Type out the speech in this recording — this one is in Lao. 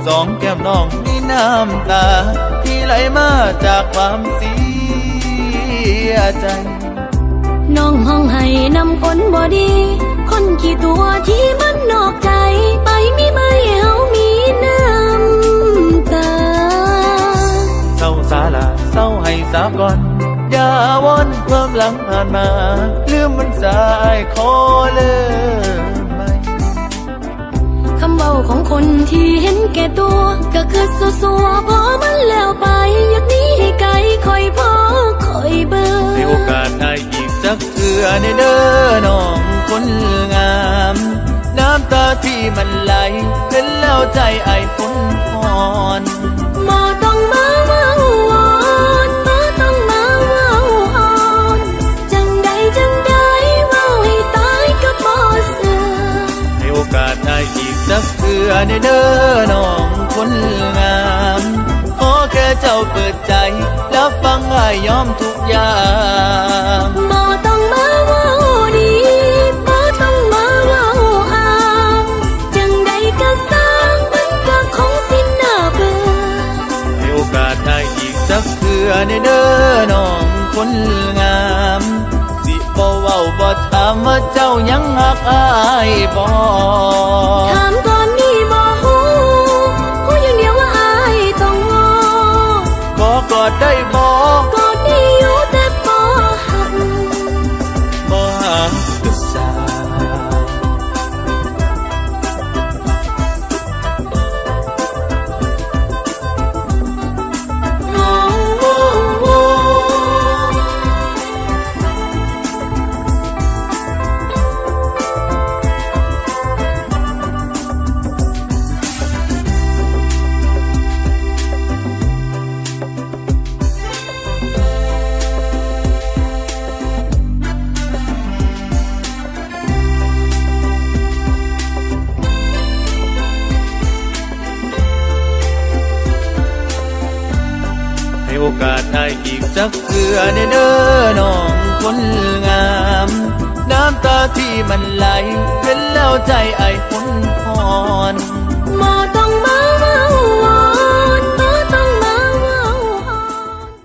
ສອງແກ້ມນ້ອງມີນ້ຳຕາ ທີ່ໄຫຼມາຈາກຄວາມເສຍໃຈ. ນ້ອງຮ້ອງໄຫ້ນຳຄົນບໍ່ດີ ຄົນຂີ້ຕົວະທີ່ມັນນອກໃຈ ໄປມີໃໝ່ເຮົາມີນ້ຳຕາ. ເຊົາສາລະ ເຊົາໄຫ້ສາກ່ອນ ຢ່າວອນຄວາມຫຼັງຜ່ານມາ ລືມມັນສາ ອ້າຍຂໍເລີກໃໝ່. ຄຳເວົ້າຂອງຄົນທີ່ເຫັນແກ່ຕົວ ກໍຄືຊົ່ວໆ ພໍມັນແລ້ວໄປ ຢາກໜີໃຫ້ໄກ ຄ່ອຍພໍຄ່ອຍເບິ່ງ. ໃຫ້ໂອກາດອ້າຍອີກຈັກເທື່ອແດ່ເດີ ນ້ອງຄົນງາມ ນ້ຳຕາທີ່ມັນໄຫຼ ເຫັນແລ້ວໃຈອ້າຍຄົນຮ້ອນ. ບໍ່ຕ້ອງມາເວົ້າວອນ ບໍ່ຕ້ອງມາເວົ້າອ້ອນ ຈັ່ງໃດຈັ່ງໃດ ເວົ້າໃຫ້ຕາຍກໍບໍ່ເຊື່ອ. ໃຫ້ໂອກາດອ້າຍອີກຈັກເທື່ອແດ່ເດີ ນ້ອງຄົນງາມ ຂໍແຄ່ເຈົ້າເປີດໃຈ ຮັບຟັງອ້າຍຍອມທຸກຢ່າງ. ບໍ່ຕ້ອງມາເວົ້າດີ ບໍ່ຕ້ອງມາເວົ້າອ້າງ ຈັ່ງໃດກໍຊ່າງ ມັນກໍຄົງຊິໜ້າເບື່ອ. ໃຫ້ໂອກາດອ້າຍອີກຈັກເທື່ອແດ່ເດີ ນ້ອງຄົນງາມ ຊິບໍ່ເວົ້າບໍ່ຖາມວ່າເຈົ້າຍັງຮັກອ້າຍບໍ່? ຖາມຕອນນີ້ບໍ່ຮູ້ ຮູ້ຢ່າງດຽວວ່າອ້າຍຕ້ອງງໍ. ຂໍກອດໄດ້ບໍ່? ກອດໄດ້ຢູ່ ແຕ່ບໍ່ຮັກ ບໍ່ຮັກຄືຊ່າງ. ໃຫ້ໂອກາດອ້າຍອີກຈັກເທື່ອແດ່ເດີ ນ້ອງຄົນງາມ ນ້ຳຕາທີ່ມັນໄຫຼ ເຫັນແລ້ວໃຈອ້າຍຄົນຮ້ອນ. ບໍ່ຕ້